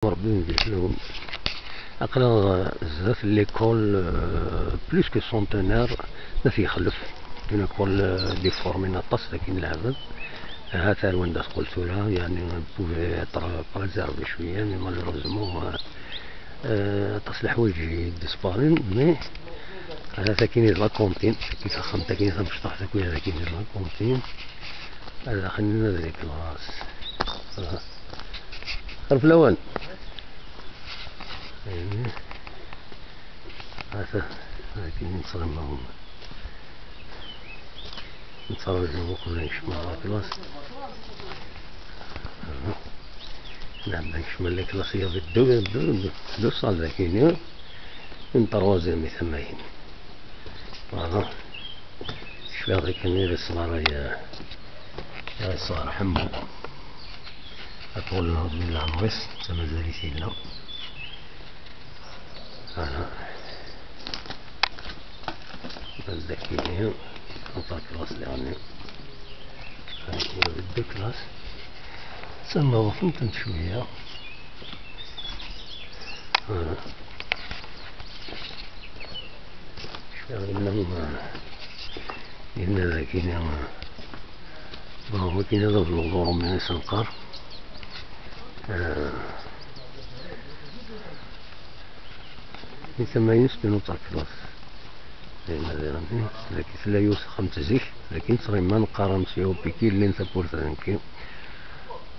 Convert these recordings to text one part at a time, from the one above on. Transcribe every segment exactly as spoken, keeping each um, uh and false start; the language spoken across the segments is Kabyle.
Rebbi yemdel-iten. Aql-aɣ zdat l'école, euh, plus que centenaire n At Yexlef. Une école, euh, déformée aṭas dagi n lɛebd. Ahat ar wanda teqqel tura, yani, pouvait être préservée cwiya, mais malheureusement, euh, euh, aṭas n leḥwayeǧ i d-sparun, mais ahat akkin d la cantine, akkin taxxamt akkin tamecṭuḥt akk, ahat akkin d la cantine. Ad axen-nni ad les classes. Xerf lawan. Ata, akken nettɣima. Nettṛaǧu uqbel ad nekcem ɣer la classe. Nɛedda nekcem la classe, il y avait deux, deux, deux salles dagi, une troisième i tamayin. Voilà. Cfiɣ dakken i d-iṣṣeɣray, i d-iṣṣeɣray Ḥemmu. Ad ɣulleɣ di leɛmer-is, d tamazal-is yella. Voilà. Ad d-akini, aṭak ɣas diɣenni. Ad d-dduklas. Tama ɣef-ntent cwiya. Voilà. Cfiɣ yenna, yenna dagi, bon, wakken ad abelluḍ urumi i s-neqqar. Eh, di tamaynut n uterklas. Dagi tella yiwet texxamt zik, dagi nettɣima neqqar amsyu piki, llin tawwurt dagi.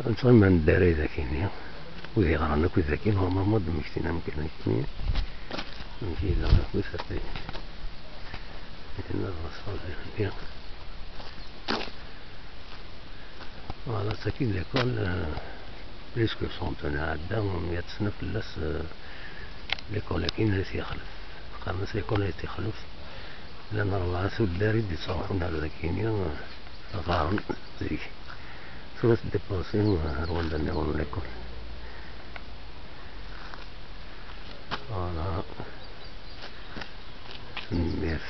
Nettɣima neddaray dagi-nni. Wid yeɣran akk dagi, normalement, d mmektin amkan akkenni. Amek yella akk isati. Voilà, tagi d l'école, euh, plus que cent ans ɛedda, mya sna fell-as, euh, l'école-agi n At Yexlef. Qqaren-as l'école At Yexlef. Llan rebɛa tuddar i d-ittruḥun ar dagi-nni, euh, ɣaren zik. Tura tdipasi, euh, ar wanda nniḍen l'école. Voilà. Tanemmirt.